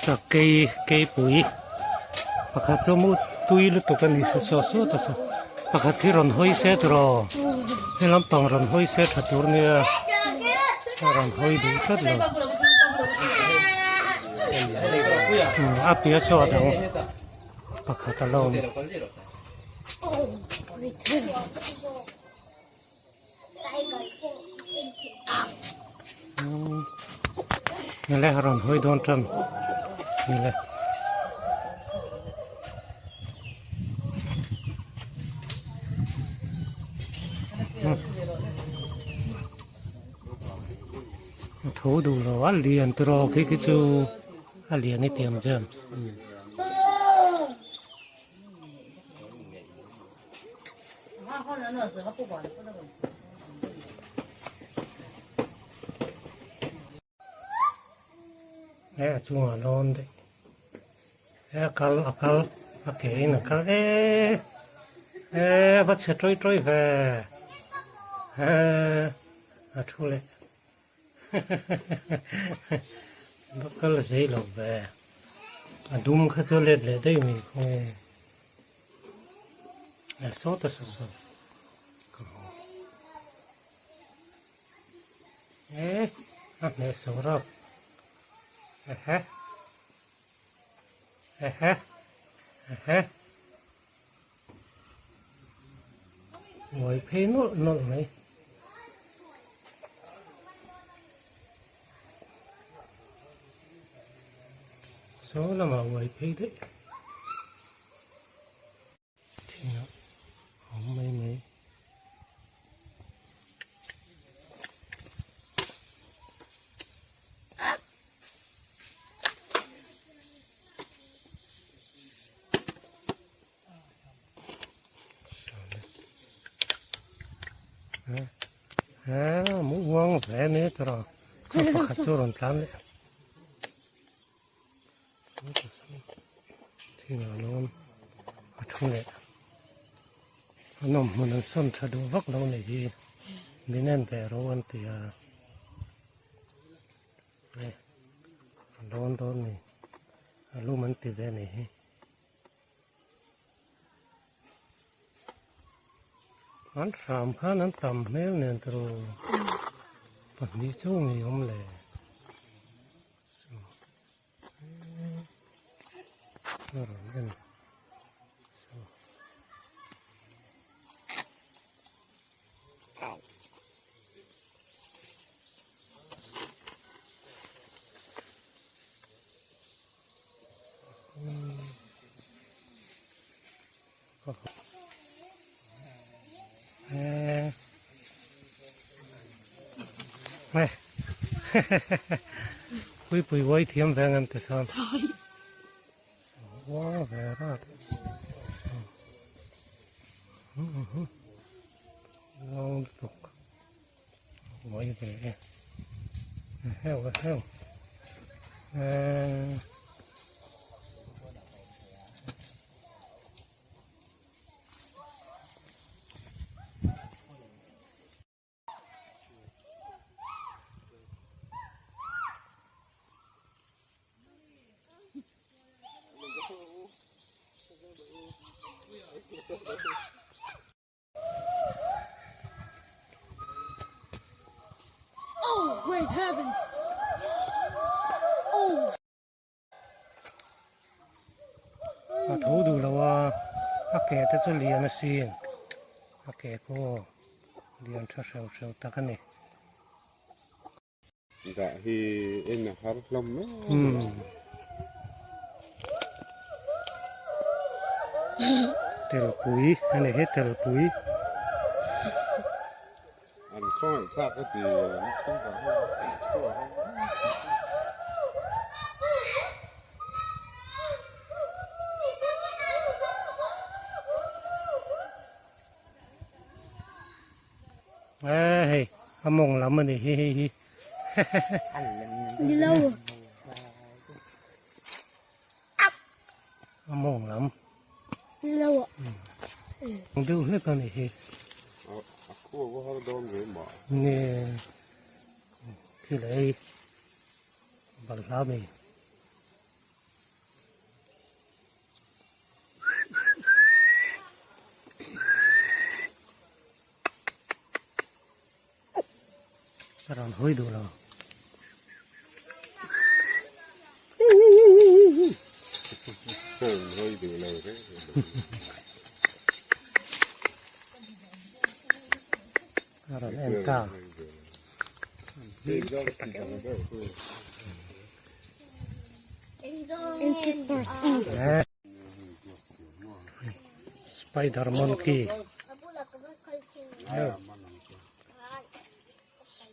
Sakei keipui pakhat chu mu tui lutuk a ni sa saw saw ta saw pakhat hi rawn hawi se tiraw he lampang rawn hawi se tha tur nia a rawn hawi duh tlat lo a piah saw a dang pakhat a la awm. Nile a rawn hawi dawn tan nile. A tho duh lo a lian tiraw khi khi chu a lian i tiam vel. He a chungah lawn daih he a kal a kal a ke in a kal e e a va chhe tawi tawi ve he a thu leh va kal zei lo ve a dum kha chu let leh daih mai khaw nge. Saw ta saw saw ka hmu e a hmeh saw rap ehe ehe ehe ngawi phei nawlh nawlh mai. Saw lamah uai phei daih. Thing a awm mai mai. Mu uang ve mai tawh a pakhat chu a rawn tlan leh. Thingah lawn a thu leh a nawm hmun an sawn tha duh vak lo nih hi min en ve ro an ti a hei a lawn dawn ni a lum an ti ve a nih hi an hram khan an tam hmel nen tawh pahnih chu ni awm le. Pui pui uai thiam ve ngam te chuan uang ve rat uang lutuk uai ve e heu heu Oh, great heavens! Oh! A tho duh lo a, a ke te chu lian asin, a ke pawh lian tha hreuh hreuh tak a ni. Dah hi en a har hlawm mai. Telpui a ni hi telpui. An khawngaih thlak a ti an chhungkhat ho A hei a mawng lam a ni hi hei hi a mawng lam. Deuh hlek a ni hi. A khua va har dawn ve mah. Nge thil ei balhla mai. A rawn hawi duh lo. Hawi duh lo reng reng. A rawn en ta. Spider monkey.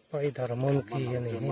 Spider monkey a ni hi.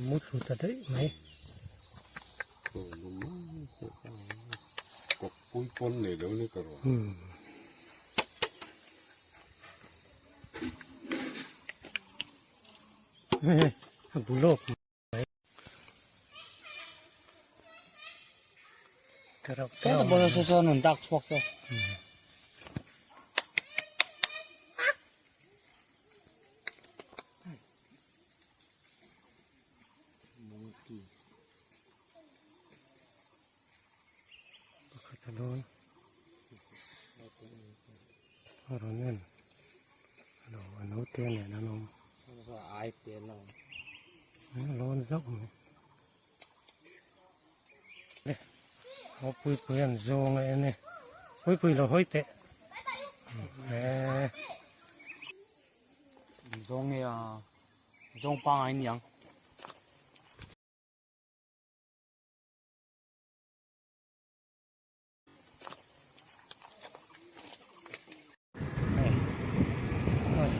Mu thlu ta daih mai. Pui pawn nei lo ni ka ruah. A bu lawk mai. Saw ta saw saw an dak chhuak saw. Pakhat a dawn a rawn en a lo a naute nen an awm a lawn zauh mai aw puipui an zawng a en e puipui lo hawi teh eee. Zawng nge a zawng pangai niang.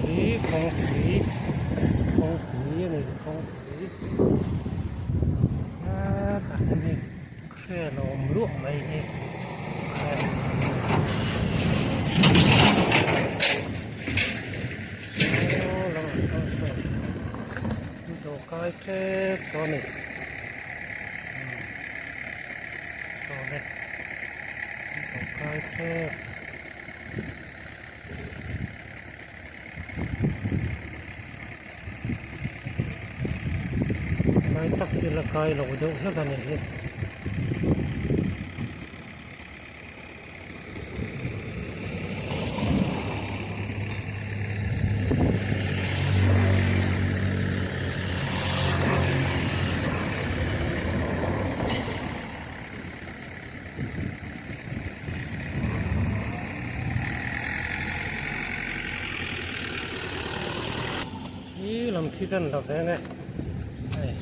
Hi kawngpui kawngpui a ni kawngpui hetah hian hei crane a awm luah mai hi crane saw lamah sawn sawn dawhkai tlem tawh a ni. Sawn e dawhkai tlem. Lai tak hi la kai lo deuh hlek a nih hi. Khi lam khi kan la veng e hei.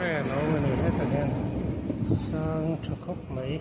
Train a awm a ni hetah hian sang tha khawp mai.